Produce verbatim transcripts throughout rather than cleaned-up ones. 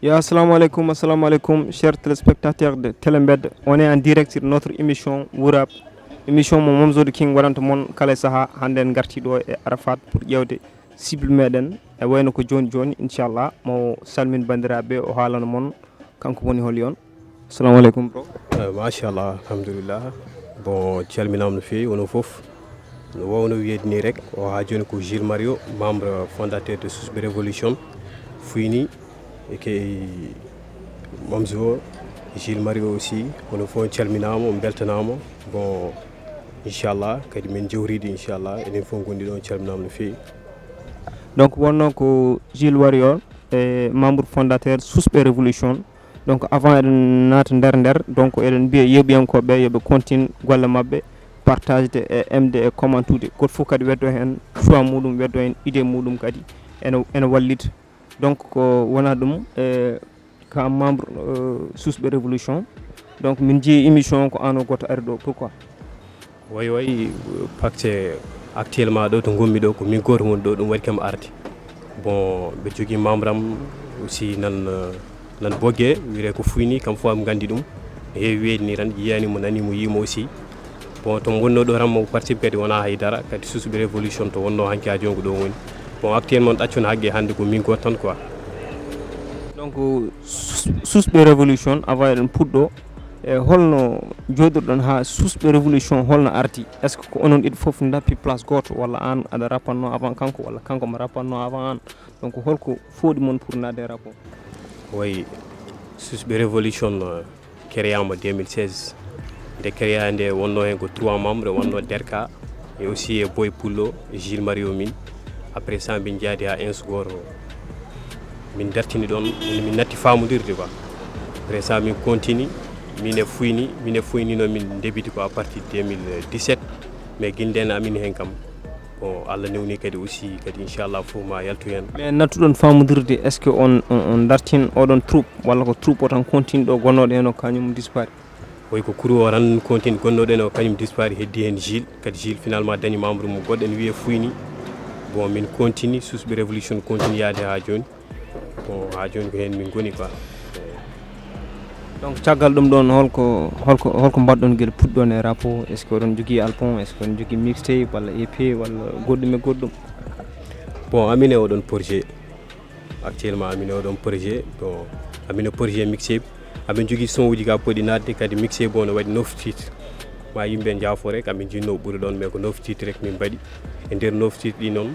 Yo, assalamu aleykum, assalamu aleykum, chers téléspectateurs de Télé Mbed. On est en direct sur notre émission Wurab. Émission mo Momzo the King waɗanta mon kala saha. Hannde en ngarti ɗo e Arafat pour ƴeewde cible meɗen. E wayno ko jooni jooni, inchallah, mo salmin banndiraaɓe, o haalana mon kanko woni holi on. Assalamu aleykum, bro. Eh, machallah, alhamdulillah. Bon, calminaama no feewi, onon fof. No wawno wiyeede ni rek, o haa jooni ko Gilles Mario, membre fondateur de Sousbe Révolution. Fuyni, e ke Momzo, Gilles Mario aussi, onon fof on calminaama, on mbeltanaama. Bon, inchallah, kadi min jewriidi, inchallah, enen fof ngonɗi ɗo, on calminaama no feewi. Donc, wonno ko Gilles Warrior, e membre fondateur Sousbe Révolution. Donc, avant eɗen naata nder nder, donc eɗen mbiya yeeɓiyankooɓe yo ɓe continue golle maɓɓe, partage de e aimde e commentude. Goto fof kadi weddo heen choix muɗum, weddo heen idée muɗum kadi ene, ene wallita. Donc, ko wona ɗum, e ka membre, euh, Sousbe Révolution. Donc, min jeeyi émission ko ano goto ari ɗo. Pourquoi? Way, way, parce que actuellement ɗo to ngonmi ɗo, ko min gooto woni ɗo, ɗum waɗi kam arde. Bon, ɓe jogii membre am aussi nan, nan Bogue, wiyetee ko Fuyni, kam fof am nganndi ɗum. No heewi wiyeede ni tan, yiyaani mo, nanii mo, yii mo aussi. Bon, to wonno ɗo tan mo participe kadi wonaa hay dara, kadi Sousbe Révolution to wonno hanki haa jooni ko ɗo woni. Bon, actuellement ɗaccon haqqe hannde ko min gooto tan quoi. Donc, Sousbe Révolution, avant eɗen puɗɗo, e holno jooɗirɗon haa Sousbe Révolution holno arti? Est-ce que ko onon ɗiɗo fof ndappi place gooto, walla aan aɗa rappanno avant kanko, walla kanko mo rappanno avant aan? Donc, holko fooɗi mon pour naatde e rap o? Way, Sousbe Révolution, euh, créaama deux mille seize. Nde créa nde wonno heen ko trois membres, wonno Derka, e aussi e Boy Pullo, e Gilles Mario min. Après ça, min njaadi haa Inse Goro. Min dartini ɗon, min, min natti faamondirde quoi. Après ça, min continue, min e Fuyni, min e Fuyni noon min débute ko à partir de deux mille dix-sept, mais ginndeen amin heen kam. Bon, Allah newni kadi aussi, kadi inchallah fof ma yaltu heen. Mais nattuɗon faamondirde, est-ce que on, on, on dartin oɗon troupe, walla ko troupe o tan continue ɗo gonnoɗo heen o kañum dispari? Oy ko kuru o tan continue gonnoɗo heen o kañum dispari, heddi heen Gilles, kadi Gilles finalement dañi membre mum goɗɗo ene wiyee Fuyni. Bon, min continue, Sousbe Révolution continue yaade haa jooni. Bon, haa jooni ko heen min ngoni quoi. Donc, caggal ɗum ɗoon, holko, holko, holko mbaɗɗon gila puɗɗon e rap o? Est-ce que oɗon jogii album? Est-ce que oɗon jogii mixtape walla E P walla goɗɗum e goɗɗum? Bon, amin e oɗon projet. Actuellement, amin e oɗon projet. Bon, amin e projet mixtape. Amin jogii son uji ga poɗi naatde, kadi mixtape o no waɗi neuf titres. Ma yimɓe njaafo rek, amin jinnoo ɓuri ɗoon, mais ko neuf titres rek min mbaɗi. E nder neuf titres ɗi noon,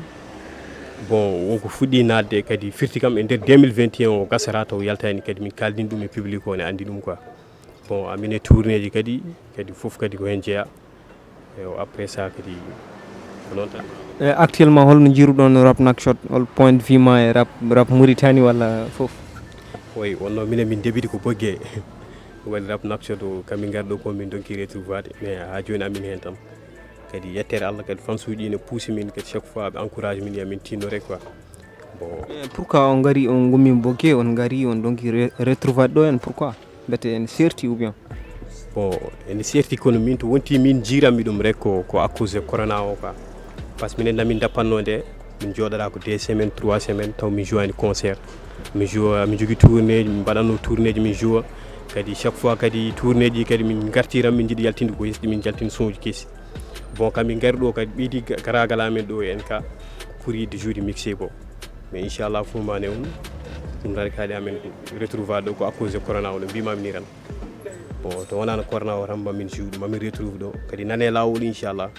bon, wonko fuɗɗi naatde kadi firti kam e nder deux mille vingt et un o gasata taw yaltaani, kadi min kaaldini ɗum e public o ne anndi ɗum quoi. Bon, amin e tournéeji kadi, kadi fof kadi ko heen jeyaa. Eyo, après ça kadi ko noon tan. E actuellement holno njiiruɗon Rap Nouakchott, hol point de vue ma e rap, rap Mauritanie walla fof? Oy, wonno minen min débute ko Bogue. Waɗi Rap Nouakchott o, kam min ngar ɗo ko min donki retrouvaade, mais haa jooni amin heen tan. Kadi yettere Allah, kadi fans uji ne puusi min, kadi chaque fois ɓe encourage min, ya min tinnore quoi. Bon. Mais pourquoi on ngari, on ngummi Bogue, on ngari, on donki re-, retrouvaade ɗo en, pourquoi? Mbete en serti ou bien? Bon, ene serti kono min to wonti min jiiranmi ɗum rek ko, ko à cause de corona o quoi. Parce que minen na min dappanno nde, min jooɗata ko deux semaines, trois semaines, taw min jouaani concert. Min joue, min jogii tournée, min mbaɗanno tournée ji, min joue. Kadi chaque fois kadi tournée ji kadi min ngartiran, min njiɗi yaltinde ko hesɗi, min jaltina son uji kesi. Bon, kam min ngari ɗo kadi ɓeydi ga-, garagal amen ɗo en ka pour yidde jouer mixé ko. Mais inchallah fof ma ne on, ɗum rari kadi amen retrouve ɗo ko à cause de corona o no mbimami ni tan. Bon, to wonano corona o tan mamin jouer, mamin retrouve ɗo. Kadi nane laawol inchallah.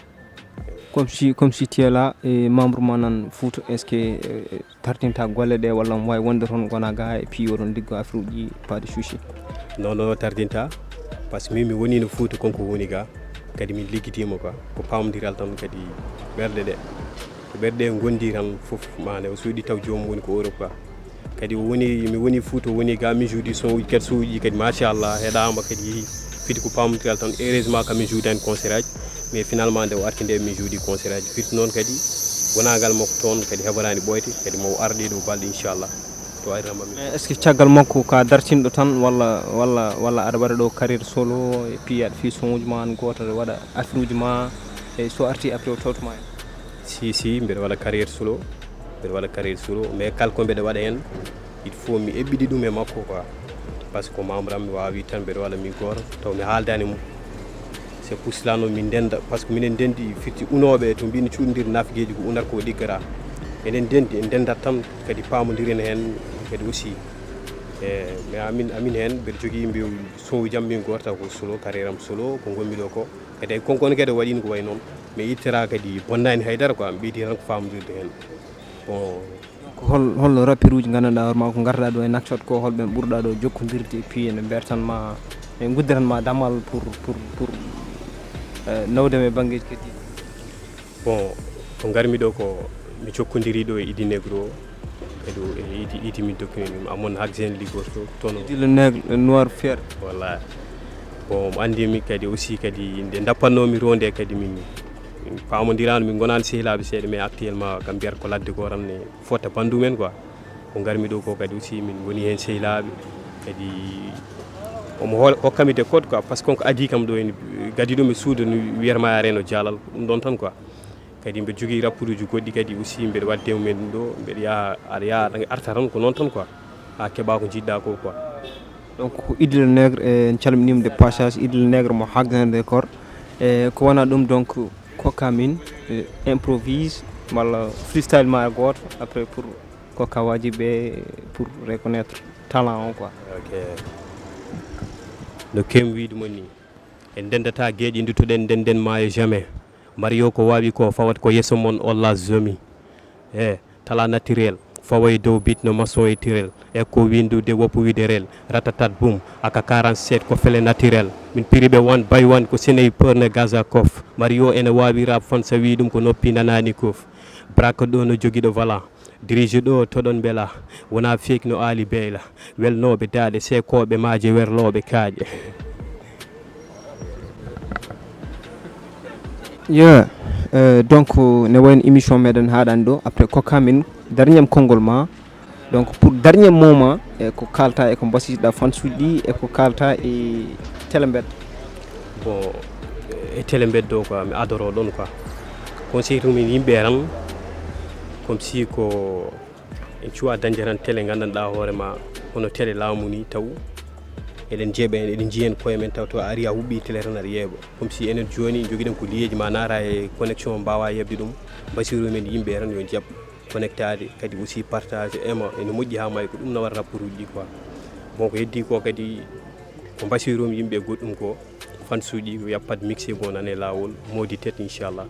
Comme si, comme si tu es là, e membre ma nan Fouta, est-ce que, euh, tardinta golle ɗe walla omo wawi wonde toon gona ga e piyi oɗon liggo affaire uji pas de souci? Non, non, tardinta. Parce que min mi woni no Fouta, konko woni ga. Kadi min liggitima quoi. Ko pamodiral tan kadi ɓerɗe ɗe. Ko ɓerɗe gondi tan fof mane o suuɗi taw joomum woni ko Europe quoi. Kadi o woni, mi woni Fouta, o woni ga, min joue-i son uji, kadi son uji kadi machallah heɗama kadi yeehi. Fiti ko pamodiral tan, heureusement kam min joue-ani concert aji, mais finalement nde o arti nde min joue-i concert aji. Firti noon kadi gonagal makko toon kadi heɓorani ɓooyte, kadi mo o ara ɗeɗo balɗe inchallah to ari ramba min. Mais est-ce que caggal makko ka dartinɗo tan walla, walla, walla aɗa waɗa ɗo carrière solo, e puis aɗa fi son uji ma an goto, aɗa waɗa affaire uji ma, e so arti après o tawtuma hen? Si, si, mbeɗa waɗa carrière solo, mbeɗa waɗa carrière solo, mais kala ko mbeɗa waɗa hen, Il faut mi eɓɓidi ɗum e makko quoi, parce que ko membre am, mi waawi tan mbeɗa waɗa mi goto taw mi haaldani mo. C'est pour cela noon min ndenda, parce que minen ndendi firti unooɓe to mbiɗen cuuɗondiri nafgeeji ko unar ko ɗiggata. Eɗen ndendi, en ndendat tan kadi paamondiren heen kadi aussi. E mais amin amin heen mbeɗa jogii mbiyo sowi jam min goto taw ko solo, carrière am solo ko ngonmi ɗo ko. Kadi ay konkon kadi o waɗino ko wayi noon, mais ittata kadi bonnaani haydara quoi, mi ɓeydi tan ko faamondirde heen. Bon. Ko hol holno rappeur uji nganndanɗaa hoore ma ko ngartaɗaa ɗo e Nouakchott ko holɓe ɓurɗaa ɗo jokkondirde et puis ene mbertan ma ɓe ngudditan ma damal pour pour pour nawde e banngeeji keddiiɗi? Bon, ko ngarmi ɗo ko mi jokkondiri ɗo e Idi Negro kadi e Idi Idi min dokkini ɗum amon haksen ligorto tono. Idi le Negro le Noir Fier. Voilà. Bon, mo anndi mi kadi aussi kadi nde ndappatnoomi ronde kadi min paamondirano min ngonani sehilaaɓe seeɗa mais actuellement kam mbiyata ko ladde goo tan ne fota banndum en quoi. Ko ngarmi ɗo ko kadi aussi min ngoni heen sehilaaɓe kadi omo hokkami de code quoi, parce que kanko adii kam ɗo en gadi ɗum e suudu no wiyata ma areno jaalal ko ɗum ɗon tan quoi. Kadi mbeɗa jogii rappuruuji goɗɗi kadi aussi mbeɗa waɗde e mumen ɗum ɗo mbeɗa yaha aɗa yaha aɗa arta tan ko noon tan quoi. A keɓa ko njiɗɗa ko quoi. Donc ko Idil Negre en calminima de passage Idil Negre mo Hagdan Record e ko wona ɗum donc kokka min improvise walla freestyle ma e gooto après pour kokka wajiɓe pour reconnaître talent on quoi. Ok. No kem wiide mon ni en ndendata geeƴe ndutoɗen ndenden maayo jamais. Mario ko waawi ko fawat ko yeeso mon olla zomi. E tala naturel fawa e dow bit no maçon e tirel e ko windude woppu widerel ratatat boum aka quarante-sept ko fele naturel. Min piriɓe one by one ko sniper ne gaza kof. Mario ene waawi rap fan sa wi ɗum ko noppi nanani kof. Braka ɗo no jogiɗo vala dirige ɗo toɗon mbela wona fake no aali beyla. Welnooɓe daaɗe seekooɓe maaje werlooɓe kaaƴe. Yo, euh, donc ne wayno émission meɗen haɗani ɗo après kokka min dernier konngol ma donc pour dernier moment e ko kalta e ko mbasiɗa fansuji ɗi e ko kalta e telembed. Bon, e télé mbeddo quoi mi adoro ɗon quoi. Conseil tumi yimɓe tan comme si ko en cuwa dañde tan télé nganndanɗaa hoore ma hono télé laamu ni taw eɗen jeeɓa heen eɗen njiya heen koye men taw to a ari a huɓɓi télé tan aɗa yeeɓa. Comme si enen jooni jogiɗen ko liyeeji ma naata e connexion mbawa yeɓde ɗum. Mbasiru men yimɓe tan yo jaɓ connectade kadi aussi partage ema ene moƴƴi ha maayi ko ɗum nawata rapport uji ɗi quoi. Bon ko heddi ko kadi ko mbasirum yimɓe goɗɗum ko fansuji ko yappat mixé bon nane lawol modi tet inchallah.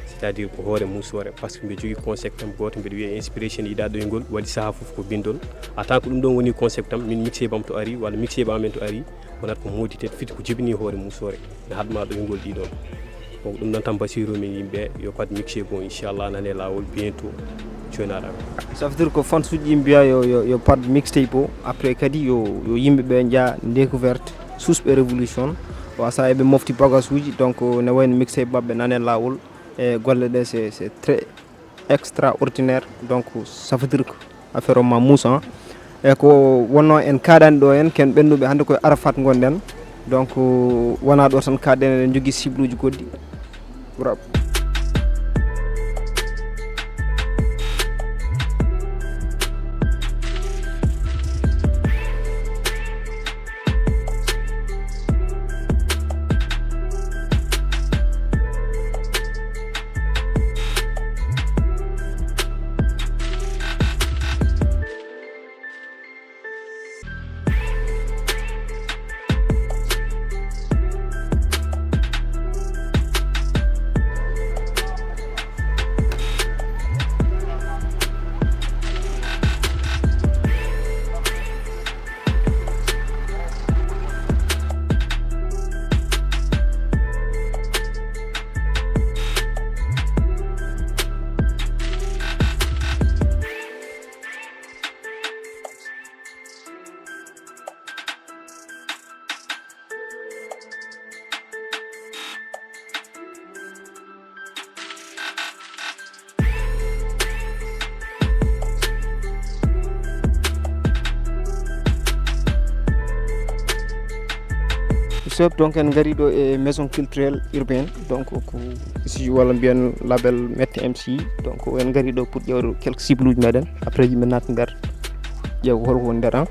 C'est à dire ko hoore musoore parce que mbiɗa jogii concept am gooto mbiɗa wiya inspiration yiɗaa ɗoyngol waɗi sahaa fof ko bindol. En tant que ɗum ɗon woni concept am min mixé bam to ari walla mixé ba amen to ari wonat ko modi tet fiti ko jibini hoore musoore. Ne haɗma ɗoyngol ɗiɗon. Donc ɗum ɗon tan basiru min yimɓe yo pat mixé bon inchallah nane lawol bientôt. Jonaɗa. Ça veut dire ko fansuji ɗi mbiya yo yo yo pat mixtape o après kadi yo yo yimɓe ɓe jaa découverte source ɓe révolution. Wasa eɓe mofti bagage uji donc ne wayno mixtape maɓɓe nane lawol. E golle ɗe c'est c'est très extraordinaire donc ça veut dire que affaire o ma muusa. E ko wonno en kaɗani ɗo en ken ɓennuɓe hannde koye arafat gonɗen. Donc wona ɗo tan kaɗen eɗen jogui cible uji goɗɗi. Sob donc en gari ɗo e maison culturelle urbaine donc ko si walla mbiyen label mette mc. Donc en gari ɗo pour ƴewde quelques cible uji meɗen après yimɓe naata nder. Ƴeew holko woni nder an.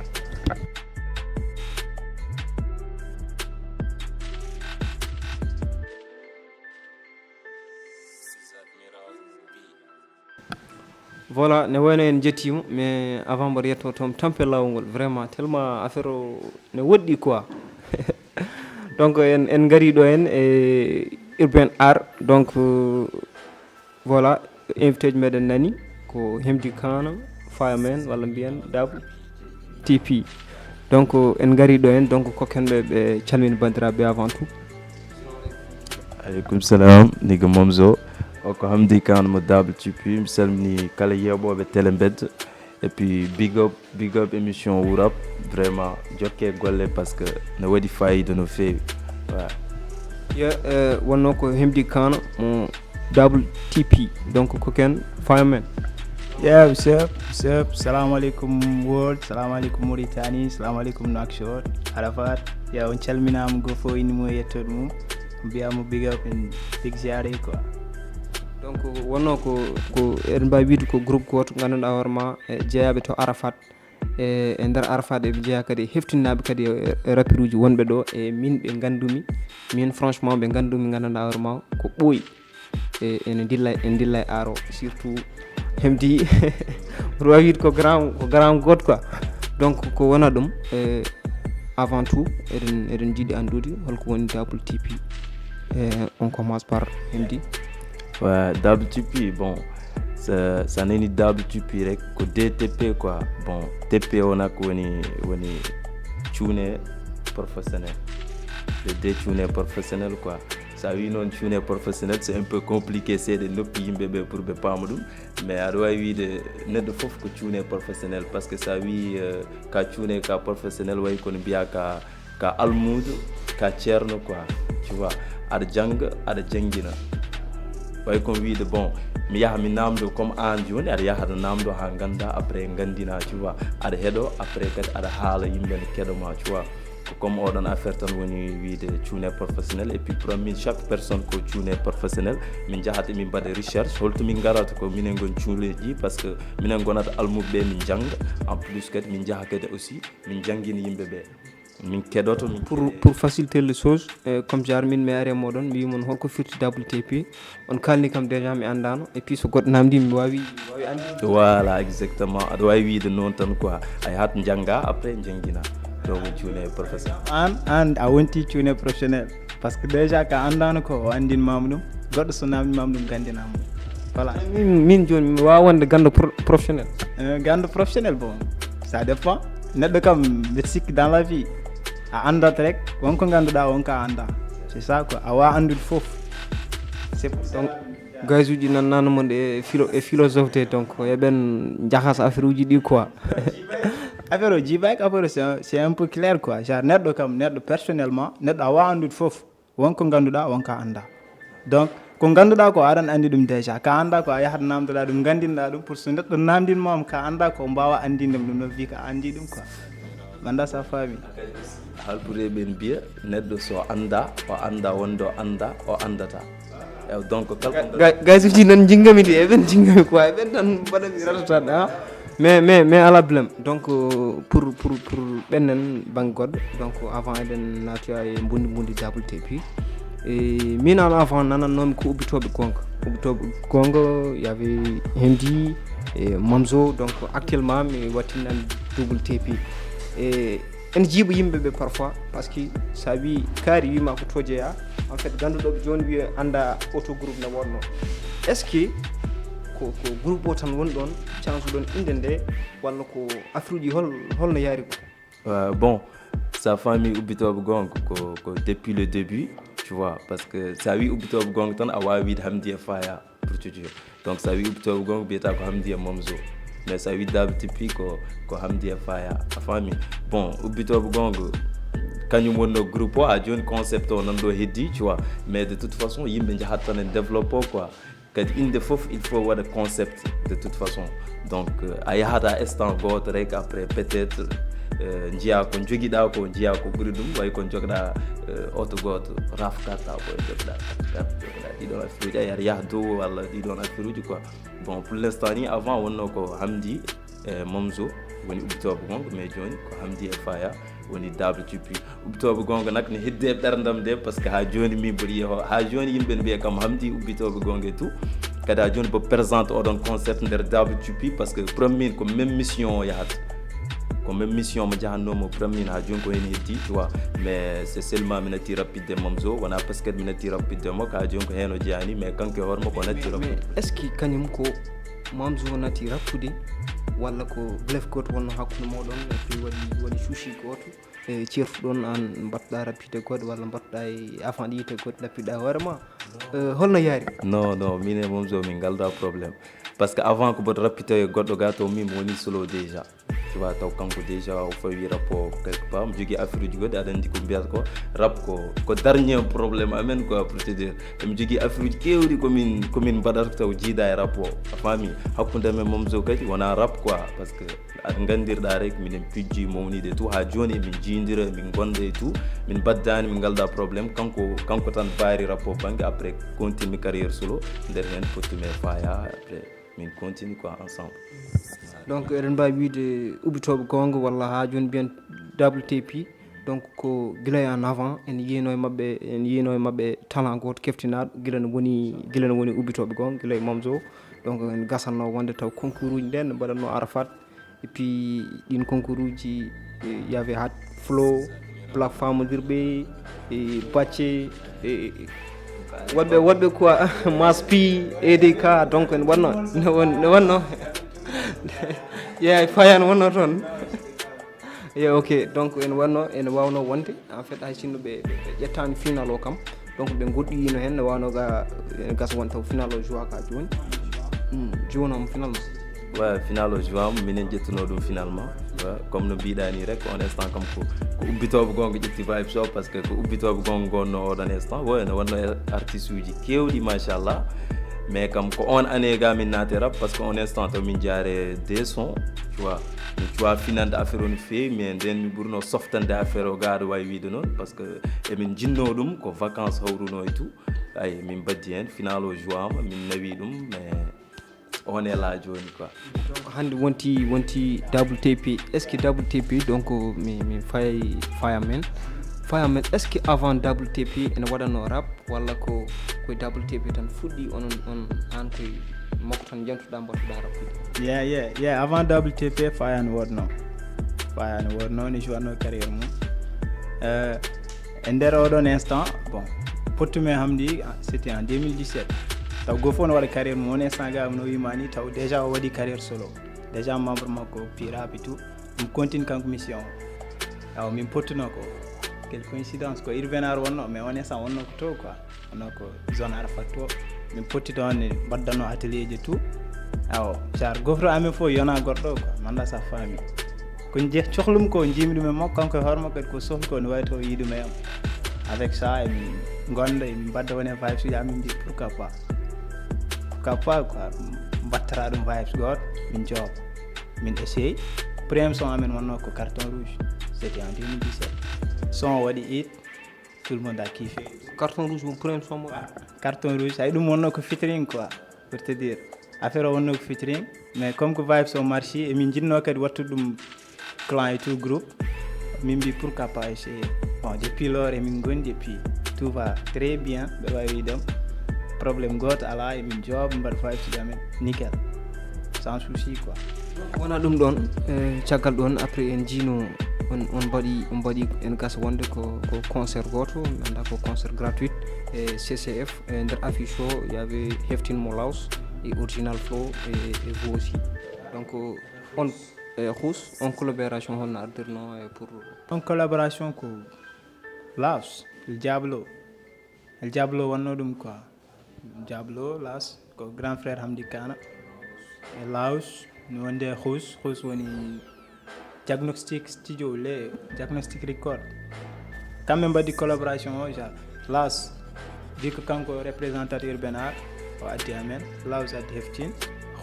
Voilà, ne wayno en njettiima, mais avant mboɗo yetto toon tampe laawol ngol, vraiment tellement affaire o ne woɗɗi quoi. Donc en en ngari ɗo en e urbain art, donc euh, voilà, invité ji meɗen nani ko Hemdi Kana, Fireman walla mbiyen Dab T P. Donc en ngari ɗo en, donc kokken ɓe ɓe calmina banndiraaɓe avant tout. Aleykum salam, nigga Momzo. O ko Hamdi Kan mo Dab T P. Mi salmini kala yeeɓooɓe Tele Mbed. Et puis big up, big up émission Wurap. Vraiment jokke golle parce que no waɗi fayida no feewi. Voilà. Yo, eh, wonno ko Hemdi Kana mo Double T P, donc kokken Fireman. Yeah, what's up? What's up? Salam alaikum world. Salam alaikum Mauritanie. Salam alaikum Nouakchott. Arafat. Ya on calminama go fo indi mo yettoɗo mum. Mbiyamo big up and big ziare quoi. Donc wonno ko ko eɗen mbawi wiide ko groupe goto ganduɗa hoore ma e jeeyaɓe to Arafat, e e nder Arafat eɓe jeeya kadi e heftinnaɓe kadi e e rapperuji wonɓe ɗo e min ɓe gandumi. Min franchement ɓe gandumi gandanɗa hoore ma ko ɓooyi e ene dilla en dilla e aro surtout Hemdi. Mboɗo wawi wiide ko grand ko grand goto quoi. Donc ko wona ɗum e avant tout eɗen eɗen jiiɗi andude holko woni Double T P. E on commence par Hemdi. Ouais, Double T P, bon, sa sa nani Double T P rek ko deux T P quoi. Bon, T P o nak woni woni cuune professionnel. Les deux cuune professionnel quoi. Sa wi noon cuune professionnel c'est un peu compliqué seeɗa noppi yimɓe ɓe pour ɓe paama ɗum. Mais aɗa wawi wiide neɗɗo fof ko cuune professionnel parce que sa wi euh, ka cuune ka professionnel way kono mbiya ka ka almuudo ka ceerno quoi. Tu vois, aɗa jannga aɗa janngina. Way kon wiide bon, mi yaha mi namdo comme an joni aɗa yaha aɗa namdo ha ganda après gandina, tu vois, aɗa heɗo après kadi aɗa haala yimɓe ne keɗoma, tu vois. Ko comme oɗon affaire tan woni wiide cuune professionnel et puis pour min chaque personne ko cuune professionnel. Min jahata min mbaɗa recherche holto min garata ko minen gon cuuneji parce que minen gonata almuɓe ɓe min jannga. En plus kadi min jaha kadi aussi min janngina yimɓe ɓe. Min keɗoto min pour pour faciliter les choses, euh, comme genre min mi ari e moɗon mi wi mon holko firti Double T P. On kalni kam déjà mi andano et puis so goɗɗo namdi mi wawi mi wawi andi. Voilà, exactement, aɗa wawi wiide noon tan quoi. Ay hat jannga après janngina. Ɗo ko cuune professeur. An an a wonti cuune professionnel. Parce que déjà ka andano ko o andinmama ɗum. Goɗɗo so namdimama ɗum gandinama ɗum. Voilà. Min min joni mi wawa wonde gando pro- professionnel. Euh, gando professionnel bon, ça dépend. Neɗɗo kam mbeɗa sikki dans la vie a andat rek, wonko ganduɗa wonko a anda. C'est ça quoi, a wawa andude foof. C'est pour ça. Donc gaysuji nan nana mon e philo e philosophe de, donc eɓen jahas affaire uji ɗi quoi. Affaire o jibaki affaire o c'est un- c'est un peu clair quoi. Genre neɗɗo kam neɗɗo personnellement neɗɗo a wawa andude foof. Wonko ganduɗa wonko a anda. Donc ko ganduɗa ko aɗan andi ɗum déjà, ka anda ko a yahat namdoɗa ɗum gandinɗa ɗum pour so neɗɗo namdinmam ka anda ko mbawa andinde ɗum ɗon wi ka andi ɗum quoi. Manda sa faami. Halpure ɓen mbiya neɗɗo so anda o anda wonde o anda o andata. Ew, donc kala ko Ga- gaysuji nan jinggami de eɓen jinggami quoi eɓen tan mbaɗami ratata ha. Mais mais mais ala blem donc euh, pour pour pour ɓennen banggue goɗɗo donc avant eɗen natoya e mbundi mbundi Double T P. E min an avant nanannomi ko ubbitoɓe gonga ubbitoɓe gonga y avait Hemdi e Mamzo, donc actuellement mi wattinani Double T P. E ene jiiɓa yimɓe ɓe parfois parce que sa wi kaari wima ko to jeeya. En fait ganduɗo joni wiya anda auto groupe ne wonno. Est ce que ko ko groupe o tan woni ɗon cansuɗon inde nde walla ko affaire uji hol holno yaari ko? Euh, bon, sa famille ubbitoɓe gonga ko ko depuis le début, tu vois, parce que sa wi ubbitoɓe gonga tan a wawi wiide Hamdi e Faya pour te dire. Donc sa wi ubbitoɓe gonga mbiyata ko Hamdi e Momzo. Mais sa wi Dabi Tippi ko ko Hamdi e Faya, a famille. Bon, ubbitoɓe gonga kañum wonno groupe o, a joni concept o nan ɗo heddi, tu vois. Mais de toute façon yimɓe jahat tan en développe quoi. Kadi inde fof il faut waɗa concept de toute façon. Donc euh, a yahata instant goto rek après peut-être euh, jiya ko joguiɗa ko jiya ko ɓuuri ɗum, way ko jogɗa euh, auto goto, raf carte ko jogɗa, jogɗa ɗiɗon affaire uji, a yar yah dow walla ɗiɗon affaire uji quoi. Bon, pour l'instant ni avant wonno ko Hamdi e Momzo. Woni ubbitooɓe gonga, mais jooni ko Hamdi e Faya woni Double T P. Ubbitooɓe gonga nak ne heddi e ɓerdam de, parce que ha jooni min mboɗi yeho, ha jooni yimɓe ne mbiya kam Hamdi ubbitooɓe gonga e tout. Kadi ha jooni bo présente oɗon concert nder Double T P, parce que premier ko même mission o yahata. Ko même mission mo jahannoomo premier, ha jooni ko hen heddi, tu vois. Mais c'est seulement mi natti rapide Mamzo, wona parce que mi natti rapide mo, ka jooni ko hen o jeyani, mais kanko e hoore makko o natti rapide. Est-ce que kañum ko Mamzo natti rappude, walla ko blef goto wonno hakkunde moɗon, e puis waɗi, waɗi souci goto, e certuɗon an mbattoɗa rapide goɗɗo, walla mbattoɗa e avant de yite goɗɗo, rappiɗa hoore ma? Eh, holno yaari? Non, non, min e Mamzo min ngalda problème. Parce que avant ko mboɗo rappito e goɗɗo ga to, min mi woni solo déjà. Tu vois, taw kanko déjà o fawi rap o quelque part. Mi jogii affaire uji goɗɗi, aɗa anndi ko mbiyata ko rap ko, ko dernier problème amen quoi, pour te dire. Mi jogii affaire uji kewɗi ko min, ko min mbaɗata taw jiida e rap o. A faami? Hakkunde men Mamzo kadi wona rap quoi, parce que aɗa nganndirɗa rek, minen pijji mawnide tout, ha jooni min jiidira, min gonda e tout, min mbaddani, min ngalda problème. Kanko, kanko tan baari rap o banggue, après continue carrière solo, nder hen pottumi e Faya, après min continue quoi ensemble. Donc eɗen mbawi wiide ubbitoɓe gonga walla ha joni mbiyen Double T P, donc ko guila en avant en yino e mabɓe, en yino e mabɓe talent goto keftinaɗo, guila no woni, guila no woni ubbitoɓe gonga, guila e Mamzo. Donc en gasanno wonde taw concours uji ɗen mbaɗanno Arafat, et puis ɗin concours uji, eh, y avait Hat Flow, Black Famondirɓe, e Bacce, e woɗɓe, woɗɓe quoi, Mass P, E D K, donc ene wonno, ne won-, ne wonno. Yeey, Faya ne wonno toon. Ye, ok, donc ene wonno, ene wawno wonde, en fait, hay sinno ɓe, ɓe, ɓe ƴettani final o kam, donc ɓe goɗɗoyino hen, ne wawno ga, ene gasa won taw final o joua ka joni. Hmm, jounama final o. Ouais, final o joinama, minen ƴettuno ɗum finalement. Ouais, comme no mbiɗa ni rek, on instant kam ko, ko ubbitoɓe gonga ƴetti vibes o, parce que ko ubbitoɓe gonga gonno oɗon instant. Ouais, ne wonno artiste uji kewɗi, machallah. Mais kam ko on année ga min naati rap, parce que on instant to min jaare deux sons, tu vois. Mi cuwa finande affaire o no feewi, mais nden mi ɓurno softande affaire o ga aɗa wawi wiide noon, parce que emin jinno ɗum, ko vacances hawruno e tout. Ay, min baddi hen, final o jouama, min nawi ɗum, mais on est là joni quoi. Donc hande wonti, wonti Double T P. Est-ce que Double T P, donc mi, mi fay, faya men, faya men, est-ce que avant Double T P ene waɗano rap, walla ko, ko Double T P tan fuɗɗi, onon, on, an koye makko tan jantuɗa, mbattuɗa rappude? Yeah, yeah, yeah, avant Double T P Faya ne wonno, Faya ne wonno, ne jouatno carrière mum. Euh, e nder oɗon instant, bon, pottumi e Hamdi, c'était en deux mille dix-sept. Taw go fof no waɗa carrière mum, on instant ga no wimani, taw déjà o waɗi carrière solo. Déjà membre makko piraɓe tout, ɗum continue kanko mission o. Awa min pottuno ko, quelle coïncidence, ko Urbain Art wonno, mais on instant wonno ko to quoi. Wonno ko zone Arafat to. Min potti toon, ne mbaɗdanno atelier ji tout. Awo, genre gofro amen fof yona goɗɗo quoi, manda sa faami. Ko je cohlum ko, jiimi ɗum e makko, kanko e hoore makko kadi ko sohli ko, ne wawi taw yi ɗum e am. Avec ça, emin gonda, emin mbadda wone vibes uji, amin mbi pourquoi pas. Pourquoi pas quoi, mbattara ɗum vibes goto, min jooba. Min essaye. Premier son amen wonno ko Carton Rouge. C'était en deux mille dix-sept. Son o waɗi hit, tout le monde a kiffé. Carton Rouge won premier son mo? Ah, Carton Rouge, hay ɗum wonno ko featuring quoi, pour te dire. Affaire o wonno ko featuring, mais comme ko vibes o marchi, emin jinno kadi wattude ɗum clan et tout groupe. Min mbi pourquoi pas essayer. Bon, depuis lors emin gondi, et puis tout va très bien, mbeɗa wawi wiide. Problème goto ala, emin jooba, mbaɗa vibes uji amen nickel, sans souci quoi. Wona ɗum ɗon, eh, caggal ɗon, après en jiino on, on mbaɗi, on mbaɗi, en gasa wonde ko, ko concert goto, mi anda ko concert gratuit, e C C F, e nder affiche o y avait Heftin mo Laos, e Original Flow, e, e vous aussi. Donc on, e Khous, on collaboration holno ardirno, e pour... On collaboration ko Laos, El Diablo. El Diablo wonno ɗum quoi. Diablo, Laos, ko grand frère Hamdi Kana. E Laos, mi wonde e Khous, Khous woni Diagnostic Studio, le Diagnostic Record. Kamɓe mbaɗi collaboration o, genre, Laos, vu que kanko représentateur Urbain Art, o addi amen, Laos addi Heftin,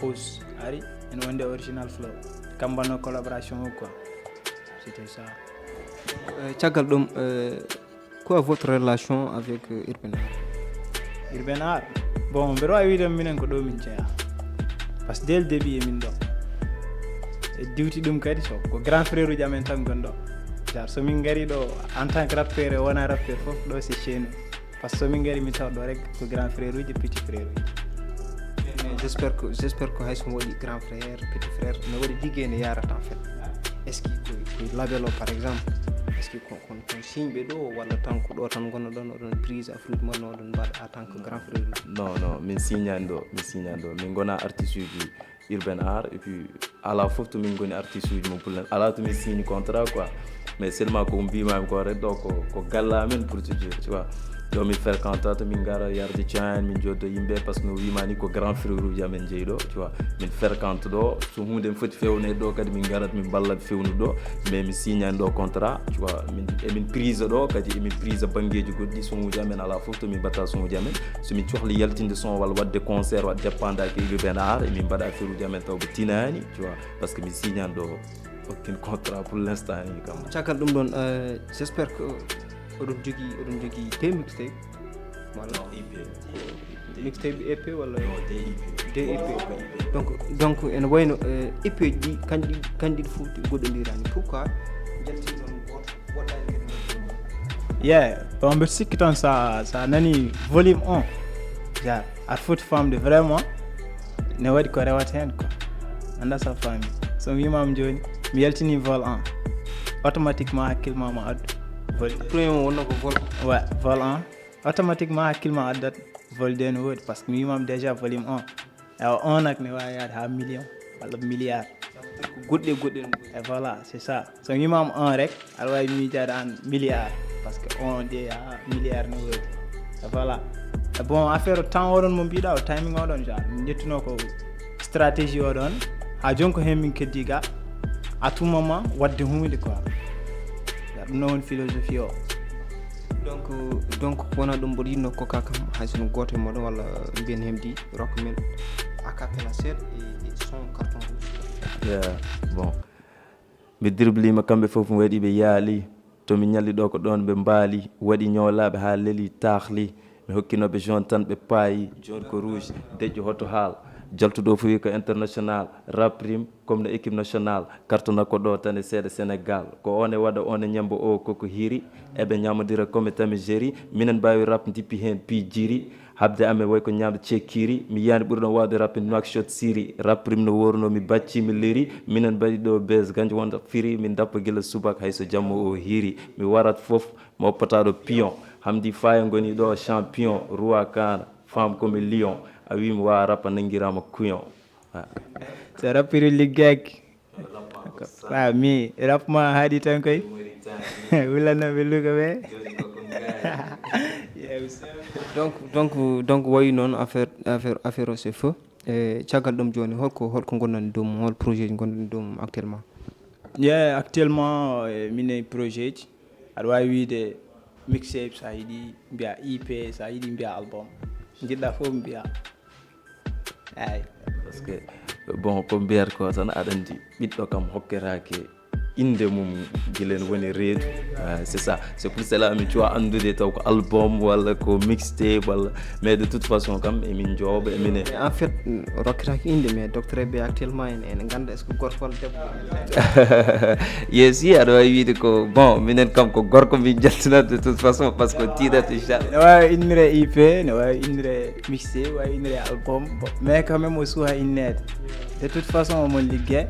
Khous ari, en wonde Original Flow. Kam mbanno collaboration o quoi. C'était ça. Euh, caggal ɗum, euh, quoi votre relation avec, euh, Urbain Art? Urbain Art? Bon, mbeɗa wawi wiide minen ko ɗo min jeeya. Parce que dès le début emin ɗo. e diwti ɗum kadi so ko grand frère uji amen tan gonɗo. Car so min ngari ɗo en tant que rappeur e wona rappeur fof ɗo c'est chez nous. Parce que so min ngari min tawa ɗo rek ko grand frère uji petit frère uji. Mais j'espère que j'espère que hay so waɗi grand frère petit frère ne waɗi liggey ne yarata en fait. Est ce que ko ko label o par exemple? Est ce que ko kon kon signe ɓe ɗo walla tan ko ɗo tan gonnoɗon oɗon prise affruit mon oɗon mbaɗa en tant que grand frère? Non, non, min signani ɗo, min signani ɗo. Min gona artiste uji urbain art et puis ala fof to min goni artiste uji mum pour l'instant ala to min signe contrat quoi. Mais seulement ko mbimami ko rek ɗo ko ko galle amen pour te dire tu vois. Ɗo min fréquenta to min gara yarde caen min joddo yimɓe parce que no wimani ko grand frère uji amen jeeyi ɗo tu vois. Min fréquente ɗo so hunde mi foti fewne ɗo kadi min garat min mballa fewnu ɗo. Mais mi signani ɗo contrat tu vois. Min emin prise ɗo kadi emin prise banggueji goɗɗi son uji amen ala fof to min mbatta son uji amen. So min cohli yaltinde son walla wadde concert wadde dépendaki urbain art emin mbaɗa affaire uji amen taw ɓe tinani tu vois. Parce que mi signani ɗo aucun contrat pour l'instant ni kam. Caggal ɗum ɗon, j'espère que oɗon jogui oɗon jogui te mixtape walla mixtape ep walla de ep? Donc donc ene wayno ep ji ɗi kanji ɗi kanji ɗi fof goɗɗodirani pourquoi jaltiɗon goto woɗɗani kadi Yeah, bon mbeɗa sikki tan sa sa nani volume un ja aɗa foti famde vraiment ne waɗi ko rewata hen quoi. Anda sa fami so mi wimama joni mi yaltini vol un automatiquement hakkille ma ma addu vol premier mo wonno ko vol ouais vol un automatiquement hakkille ma addat vol deux no wodi parce que mi wimama déjà volume un ewa un nak ne wawi yaade ha million walla milliard. Goɗɗi e goɗɗi en. Et voilà c'est ça so wimama un rek aɗa wawi miijade an milliard parce que un de ha milliard no wodi. Et voilà. Et bon affaire o temps oɗon mo mbiɗa o timing oɗon genre min ƴettuno ko stratégie oɗon ha joni ko hen min keddi ga à tout moment wadde hunde quoi. Ɗum no woni philosophie o. Donc donc wona ɗum mboɗo yinno kokka kam hay sono goto e moɗon walla mbiyen hemdi rock men a cappella seeɗa e son carton rouge. Yeah, bon. Mi driblima kamɓe fof mi waɗi ɓe yaali. To mi ñalli ɗo ko ɗon ɓe mbaali. Waɗi ñoolaaɓe haa leli taahli. Mi hokkinoɓe jaune tan ɓe paayi. Jaune ko rouge deƴƴo hoto haal. Jaltuɗo fof wi ko international. Rap rim comme no équipe national. Kartona ko ɗo tan e seeɗa Sénégal. Ko on e waɗa on e ñambo o koko hiri. Eɓe ñamodira comme tami géri. Minen mbawi rap dippi heen pijiri. Habde amen way ko ñaamde cekkiri. Mi yiyani ɓurɗo waawde rappinde Nouakchott Siri. Rap rim no worno mi bacci mi liri. Minen mbaɗi ɗo bes ganjo wonta firi. Min dappa gila subak hay so jamma o hiri. Mi warat fof mo potaɗo pion. Hamdi faya goni ɗo champion. Roi kana femme comme lion. A wi mi wawa rap a nangirama kuyon. So rappiri liggaki waaw mi rap ma haaɗi tan koy. Wulanoɓe luga ɓe. Donc donc donc wayi noon affaire affaire affaire o c'est feu. E caggal ɗum jooni holko holko ngonɗon ɗum hol projet ji ngonɗon ɗum actuellement? Ye actuellement eh, mine projet ji aɗa wawi wiide mixtape sa yiɗi mbiya ep sa yiɗi mbiya album jiɗɗa fof mbiya. Eyi. Parce que bon ko mbiyata ko tan aɗa andi ɓiɗɗo kam hokketake inde mum gila ne woni reedu. Ah, c'est ça, c'est pour cela min cuwa andude taw ko album walla ko mixtape walla mais de toute façon kam emin jooba emin e en fait rokketake inde mais docteur ɓe actuellement en ene ganda est ce que gorko walla debbo? Yes si aɗa wawi wiide ko bon minen kam ko gorko min jaltinat de toute façon parce que tiiɗat inchallah. Ne wawi innire ep ne wawi innire mixtape wawi innire album. Bon, mais quand même o suwa innede de toute façon omon ligge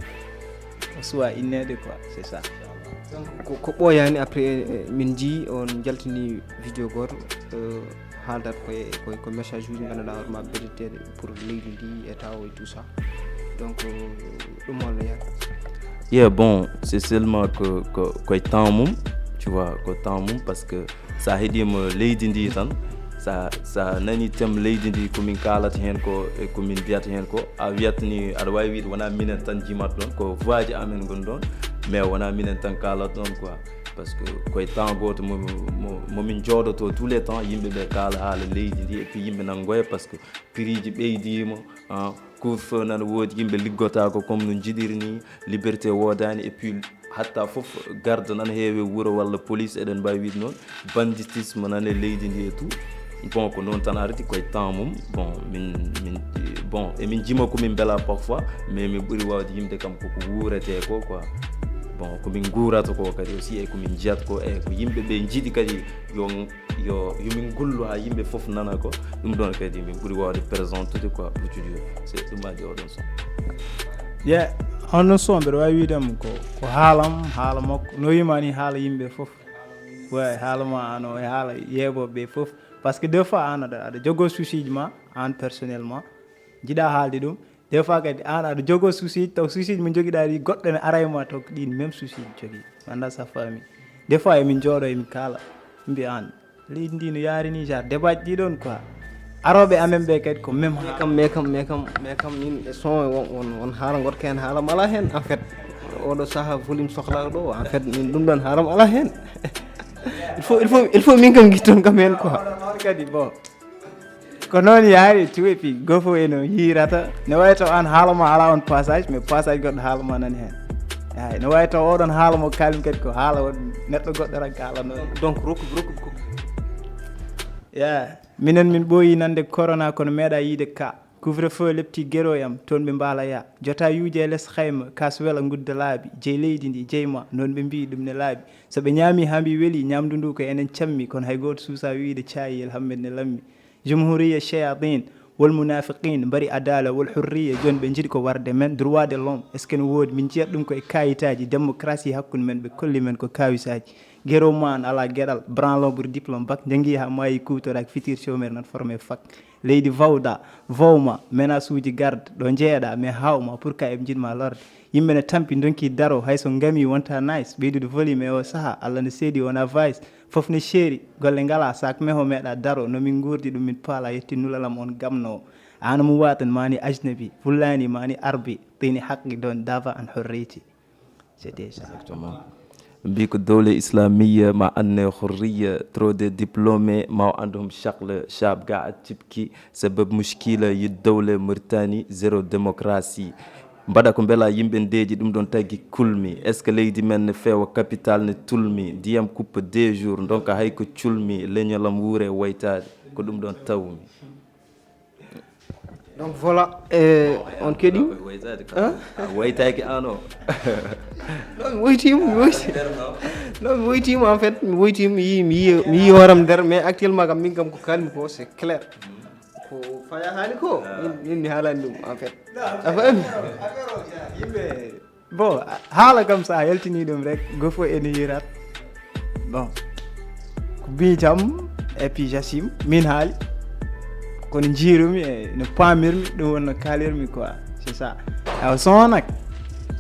o suwa innede quoi c'est ça. Donc ko ko ɓooyaani après eh, eh, min njii on jaltini vidéo gooto eh, haaldat koye koye ko message uji ngannduɗaa hoto ma ɓedditeede pour leydi ndi e tawo et tout ça donc ɗum holno yiyata? Yeah, bon, c'est seulement que, que, que temps mum, tu vois, que temps mum, parce que sa heɗima leydi ndi tan sa sa nani tem leydi ndi komin kalata hen ko e komin mbiyata hen ko a wiyat ni aɗa wawi wiide wona minen tan jimata ɗon ko voix ji amen goni ɗon mais wona minen tan kalata ɗon quoi. Parce que koye temps goto momin jooɗoto tous les temps yimɓeɓe kala haala leydi ndi et puis yimɓe nanggoya parce que prix ji ɓeydima. Couvre feu nana woodi yimɓe liggotako comme no jiɗiri ni. Liberté woodani et puis hatta fof garde nana heewe wuuro walla police eɗen mbawi wiide noon. Banditisme nana e leydi ndi e tout. Bon, ko noon tan ardi, koye temps mum. Bon, min min bon, emin jima ko min mbela parfois, mais min ɓuri wawde yimde kam koko wuurete ko quoi. Bon, ko min nguurata ko kadi aussi, e ko min jiyata ko, e ko yimɓe ɓe jiiɗi kadi yo yo yomin ngullu ha yimɓe fof nana ko. Ɗum ɗon kadi min ɓuri wawde présentude quoi, procédure c'est ɗum addi oɗon son. Ye, honno son mbeɗa wawi wiidemo ko ko haalam haala makko no wima ni haala yimɓe fof. Way haala ma ano e haala yeeɓoɓe fof. Par ce que deux fois an aɗa aɗa jogo souciji ma an personnellement, jiɗa haalde ɗum. Deux fois kadi an aɗa jogo souciji taw souciji mo jogiɗa ɗi goɗɗo ne ara e ma taw ko ɗin même souciji jogi. Anda sa faami. Deux fois emin jooɗo emin kaala mbi an leydi ndi no yaari ni genre débat ji ɗi ɗon quoi. Aroɓe amen ɓe kadi ko même ha Mais kam mais kam mais kam mais kam min e son won won won haala goɗka hen haalam ala hen en fait. Oɗo saaha volume sohla ɗo en fait min ɗum ɗon haalam ala hen. Il faut il faut il faut min kam guitton kam hen quoi. Kadi bon, ko noon yaari tout et puis goo fof eno yiirata. Ne wawi taw an haalama ala on passage mais passage goɗɗo haalama nani hen. Ay ne wawi taw oɗon haalamo kalmi kadi ko haala won neɗɗo goɗɗo tan kaalano. Donc rokku rokku ko Ya, minen min ɓooyi nande corona kono meeɗa yiide ka. Couvre feu lepti guero yam toon ɓe mbaala ya. Jota yuuje e les xayma kas wela ngudda laabi jey leydi ndi jey ma noon ɓe mbiyi ɗum ne laabi. So ɓe ñaami haa mbi weli ñamdu ndu ko enen cammi kono hay gooto suusa wiide caayi elhammed ne lammi. Jumhuriya shayatin wol munafiqin mbari adala wol hurriya joni ɓe njiɗi ko warde men droit de l'homme est ce que ne woodi min njiyat ɗum ko e kayitaji démocratie hakkunde men ɓe kolli men ko kawisaji. Guero man ala gueɗal branlon ɓuri diplôme bac jangi ha maayi kutoraki fitir chômeur nan formé fac. Leydi vawda vowma menace uji garde ɗo jeeyaɗa mais hawma pour ka eɓe jiɗma lorde. Yimɓe ne tampi donki daro hayso ngami wonta nice ɓeydude volume e o saaha allah ne seedi wona vice. Fof ne ceeri golle ngala sak meho meeɗa daro no min guurdi ɗum min paala yetti nulalam on gamnowo. Ana mo watan mani ajnabi fullani mani arbi tini haqqi don dava an horriti. C'était ça. Exactement. Mbi ko dowle islamiyya ma anne hurriya trop de diplômé ma o andum shakle shab ga a tipki sabab mushkila yi dowle murtani zéro démocratie. Mbaɗa ko mbela yimɓe ndeeƴi ɗum ɗon tagi kulmi est ce que leydi men ne feewa capital ne tulmi ndiyam kuppa deux jours donka hay ko culmi leñolam wuure waytaade ko ɗum ɗon tawmi. Donc voilà, e on keɗi Waytaaki an o. Non mi woytima mi woyti non mi woytima en fait mi woytima mi yi mi yi mi yi hooram nder mais actuellement kam min kam ko kalmi ko c'est clair. Ko faya haali ko min min mi haalani ɗum en fait a faami. Bon, haala kam sa yaltini ɗum rek gofo ene yirat. Bon, ko bijam et puis jasim min haali kono jiirumi e no pamirmi ɗum wonno kalirmi quoi. C'est ça. Awa son nak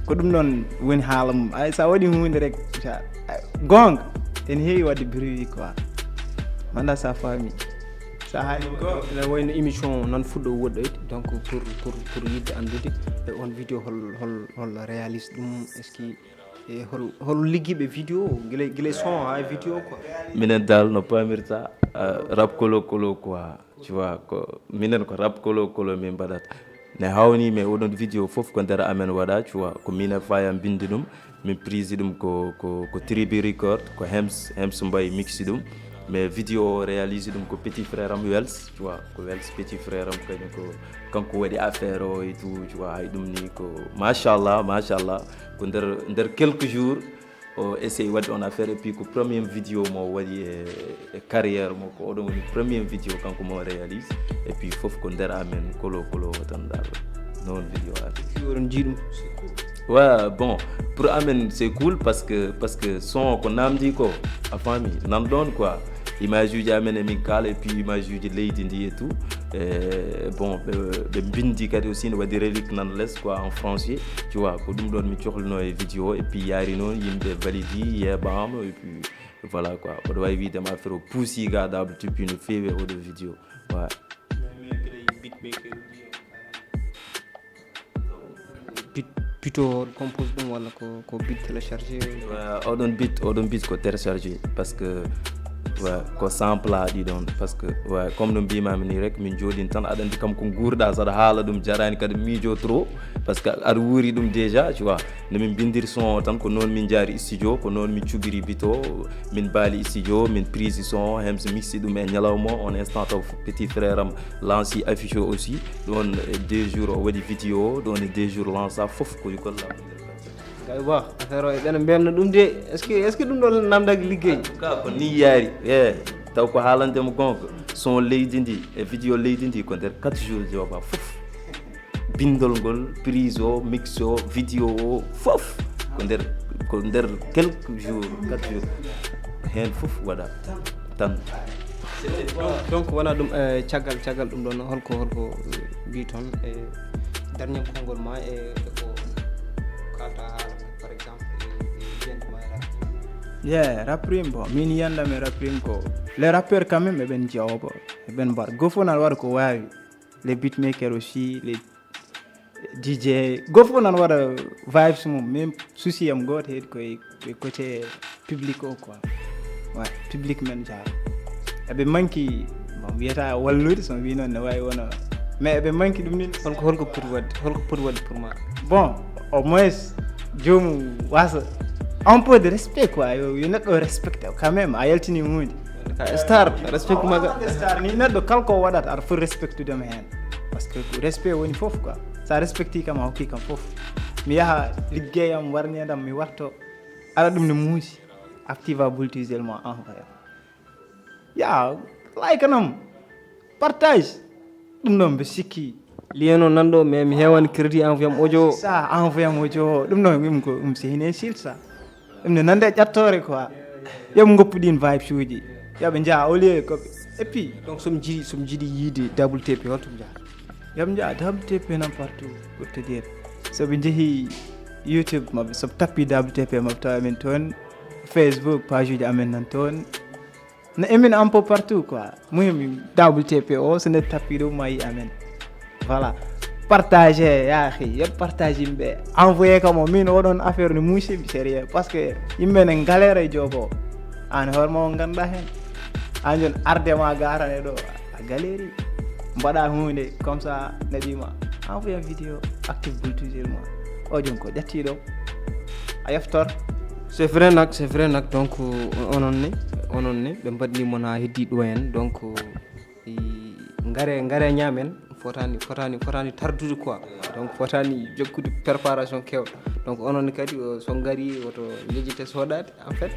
ko ɗum ɗon woni haala mum ay sa waɗi hunde rek sa gonga ene heewi wadde bruit quoi. Manda sa faami. Sa haali ko ene wayno émission nan fuɗɗo woɗɗoyde donc pour pour pour yidde anndude e on vidéo hol hol hol réalise ɗum est ce que e hol hol liggiiɓe vidéo gila gila son ha vidéo quoi. Minen dal no pamirta rap kolo kolo quoi. Tu vois ko minen ko rap kolo kolo min mbaɗata. Ne hawni mais oɗon vidéo fof ko nder amen waɗa tu vois ko minen faya mbindi ɗum. Min prisi ɗum ko ko ko tribi record ko hems hems mbayi mixi ɗum. Mais vidéo o réalise ɗum ko petit frère am wels tu vois ko wels petit frère am kañum ko kanko waɗi affaire o et tout tu vois hay ɗum ni ko machallah machallah. Ko nder nder quelques jours o essaye waɗde on affaire et puis ko premier vidéo mo waɗi e e carrière mo ko oɗon woni premier vidéo kanko mo réalise. Et puis fof ko nder amen kolo kolo o tan dal noon vidéo arti. Oɗon jii ɗum. Ouais, bon, pour amen c'est cool parce que parce que son ko namdi ko a faami nan ɗon quoi. Image uji amen emin kaala et puis image uji leydi ndi et tout. E bon ɓe ɓe mbindi kadi aussi ne waɗi relique nan les quoi en français. Tu vois ko ɗum ɗon mi cohlino e vidéo et puis yaari noon yimɓe validi yeeɓama et puis voilà quoi mboɗo wawi wiidema affaire o puusi ga dable tupi no feewi e oɗo vidéo. Ouais. Bit bito compose ɗum walla ko ko bit téléchargé. Oɗon bit oɗon bit ko téléchargé parce que Ouais, ko sample aɗi ɗon, parce que, ouais, comme no mbimami ni rek, min joɗin tan, aɗa andi kam ko guurɗa, saɗa haala ɗum jarani kadi miijo trop, parce que aɗa wuuri ɗum déjà, tu vois. Nde min bindiri son o tan, ko noon min jaari studio, ko noon min cubiri bito, min baali studio, min prise son, hem so mixi ɗum e ñalawma, on instant taw petit frère am lanci affiche o aussi, ɗon e deux jours o waɗi vidéo, ɗon e deux jours lança fof ko golla. Gay ba, affaire o e ɓena mbemna ɗum de. Est-ce que, est-ce que ɗum ɗo namdaki liggey? Ka ko ni yaari. E taw ko haalande mo gonka, son leydi ndi e vidéo leydi ndi ko nder quatre jours joba fof. Bindol ngol, prise o, mix o, vidéo o fof ko nder, ko nder quelques jours, quatre jours, heen fof waɗa tan. Donc wona ɗum, eh, caggal caggal ɗum ɗon, holko holko mbi toon e dernier konngol ma e e ko kalta haala, par exemple, e e yiyande ma e rap? Yeah, rap rim, bon, min yiyandam e rap rim ko les rappeurs quand même eɓen jewobo, eɓen mbar gofo nan waɗa ko wawi, les beatmakers aussi, les D J, gofo nan waɗa vibes mum, min souci am goto heedi koye, koye côté public o quoi. Ouais, public men jaa eɓe manki, bon, wiyata wallude, so mi wi noon ne wawi wona, mais eɓe manki ɗum ni. Holko holko poti waɗde, holko poti waɗde pour ma? Bon, au moins jomum wasa un peu de respect quoi, yo, yo neɗɗo respecte quand même, a yaltini hunde. Ka star, respect ko maga. Star ni neɗɗo kala ko waɗata aɗa foti respectude mo hen, parce que ko respect woni fof quoi. Sa respecti kam a hokki kam fof, mi yaha liggeyam warñedam mi warto, aɗa ɗum ne muusi, activa bultisel ma envoyé. Ya, like nam, partage. Ɗum noon mbe sikki. Lien o nanɗo, mais mi hewan crédit, envoyam audio. Sa envoyam audio, ɗum noon ɗum ko ɗum sehine silsa. Ɗum ne nande e ƴattoore quoi. Yoɓe ngoppu ɗin vibes uji, yoɓe njaa au lieu ko. Et puis donc somi jiɗi, somi jiɗi yiide double T P, holto mi jaha? Yoɓe njaa double T P nan partout, pour te dire. Soɓe njehi YouTube maɓɓe, soɓe tappi double T P maɓɓe tawa min toon. Facebook page uji amen nan toon. No emin un peu partout quoi. Muhim double T P o, so neɗɗo tappi ɗum ma yi amen. Voilà. Partage, yaahi yo partage yimɓe, envoyé kam o, min oɗon affaire no muusi mi sérieux, parce que yimɓe ne galère e jogo. An hoorema o ganduɗa hen, an joni arde ma garane ɗo a galeri, mbaɗa hunde comme ça, naɓima, envoyé vidéo, active bultutel ma. O joni ko ƴatti ɗo, a yeftor. C'est vrai nak, c'est vrai nak. Donc onon ne, onon ne ɓe mbaɗni mon ha heddi ɗo hen. Donc i ngare, ngare ñamen, fotani, fotani, fotani tardude quoi. Donc fotani jokkude préparation kewɗo. Donc onon ne kadi o, so ngari woto jejjite soɗade en fait.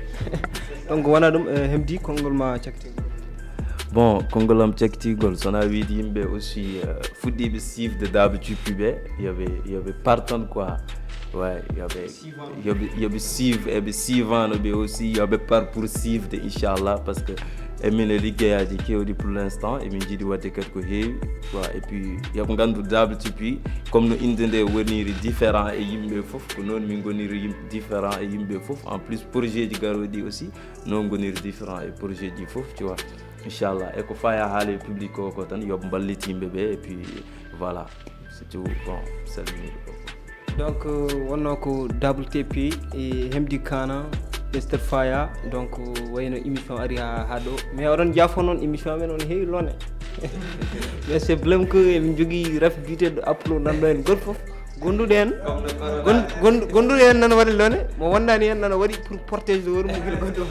Donc wona ɗum, eh, hemdi konngol ma cakkitingol. Bon, konngol am cakkitingol, so na wiide yimɓe aussi, eh, fuɗɗiiɓe suivre de double T P ɓe, yoɓe, yoɓe partan quoi. Ouais, yoɓe, yoɓe, yoɓe suivre, eɓe suivano ɓe aussi, yoɓe par poursuivre de inchallah, parce que emin e liggeyaji kewɗi pour l'instant, emin jiiɗi wadde kadi ko heewi quoi. Et puis yoɓe gandu double T P, comme no inde nde woniri différent e yimɓe fof, ko noon min goniri yim- différent e yimɓe fof. En plus projet ji garoɗi aussi noon goniri différent e projet ji fof, tu vois. Inchallah, e ko faya haala e public o ko tan yoɓe mballiti yimɓe ɓe, et puis voilà, c'est tout. Bon, salmini. Donc euh, wonno ko double T P e hemdi kana, Mister Faya. Donc wayno émission ari ha ha ɗo, mais oɗon jafo noon, émission amen on heewi lone. Mais c'est blem que emin jogui ref biteɗo aplo nanɗo en goto foof, gonduɗo en, gon- gon- gonduɗo en nana waɗi lone, mo wondani en nana waɗi pour protégde hoore mum gila goɗɗo.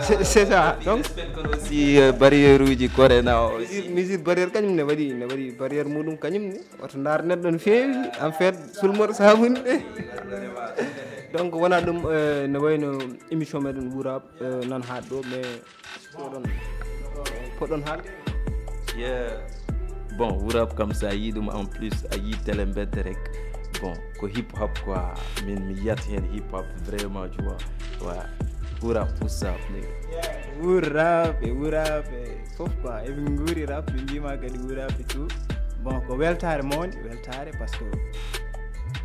C'est c'est ça. Donc respect kono aussi, euh, barrière uji corona o aussi. Mesure, mesure barrière kañum ne waɗi, ne waɗi barrière muɗum kañum ne. Oto ndaar neɗɗo no feewi, en fait, sulmor sabunde. Donc wona ɗum, euh, ne wayno émission meɗen wuurab, euh, nan ha ɗo, mais poɗon, poɗon haalde. Yeah. Bon, wuurab kam sa yi ɗum en plus a yi télé mbedde rek. Bon, ko hip hop quoi. Min mi yiyat hen hip hop vraiment, tu vois. Ouais. Wuurab, what's up, nigga? Wuurab e wuurab e fof quoi, emin nguuri rap, min mbima kadi wuurab e tout. Bon, ko weltare mawde, weltare parce que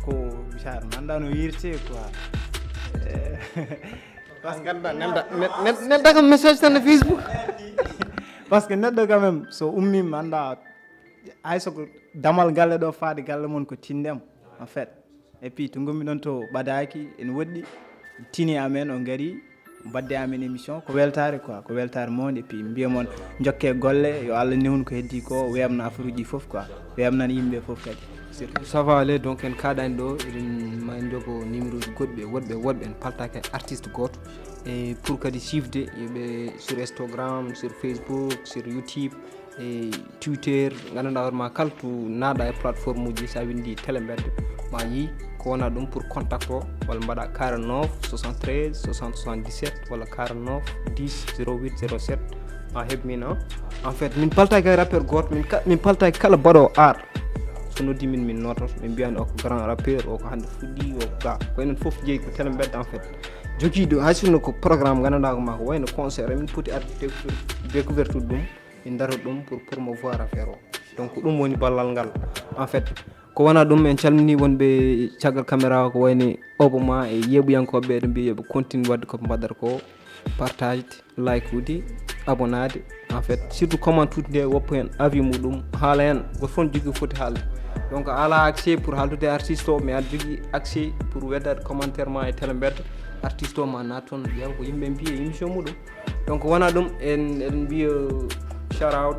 ko misar nanda no yirte quoi. Eh, parce que nanda, nanda, nanda kam message tan e Facebook. Parce que neɗɗo quand même so ummima anda, hay soko damal galle ɗo faade galle mon ko tindem en fait. Et puis to gommi ɗon to ɓadaki en woɗɗi, tini amen o gari, Badde amen émission ko weltaare quoi, ko weltaare mawde, et puis mbiya mon jokke golle, yo Allah newnu ko heddi ko, weeɓna affaire uji fof quoi, weeɓnan yimɓe fof kadi. Ça va aller, donc en kaaɗaani ɗo eɗen ma en jogo numéro ji goɗɗi woɗɓe woɗɓe en paltaki artiste gooto, e pour kadi suivde yimɓe sur Instagram, sur Facebook, sur YouTube, e Twitter, nganndanɗaa hoore ma kala to naaɗa e plateforme uji, so a winndi Tele Mbedda ma yii. Ko wona ɗum pour contact o, walla mbaɗa quarante-neuf soixante-treize soixante soixante-dix-sept walla quarante-neuf dix zéro huit zéro sept, ma heɓ min. En fait min paltaki kay rappeur gooto, min, min paltaki kala mbaɗo art. So noddi min, min nototo, min mbiyani o ko grand rappeur, o ko hannde fuɗɗi, o ko ga ko enen fof jeeyi ko Tele Mbedda. En fait jogiiɗo hay sinno ko programme nganndanɗaa ko ma ko wayno concert, min poti arde découverte ɗum, min darata ɗum pour promouvoir affaire o. Donc ɗum woni ballal ngal. En fait ko wona ɗum, en calmini wonɓe caggal caméra o, ko wayni Obama e yeeɓuyankooɓe, eɗen mbiya yoɓe continue waɗde ko mbaɗata ko, partage, like ude, abonnade, en fait surtout comment tuuti nde, woppa heen avis muɗum, haala heen goto fof ne jogii foti haalde. Donc a ala accès pour haaldude artiste o, mais aɗa jogii accès pour weddade commentaire ma e Tele Mbedda, artiste o ma naat toon ƴeewa ko yimɓe mbiya e émission muɗum. Donc wona ɗum, en eɗen mbiya shout out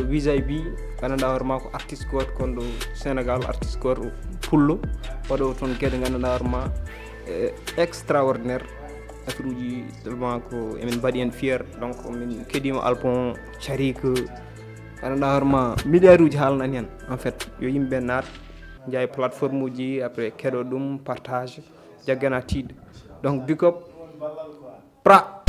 Visa B, nganndanɗaa hoore ma ko artiste gooto gonɗo Sénégal, artiste gooto pullo, waɗo toon geɗe nganndanɗaa hoore ma extraordinaire. Affaire uji tellement ko emin mbaɗi heen fier. Donc min keɗima album Carik, nganndanɗaa hoore ma milliard uji haalnani heen. En fait yo yimɓe naat njaay plateforme uji, après keɗo ɗum, partage, jaggana tiiɗo. Donc big up. Pra.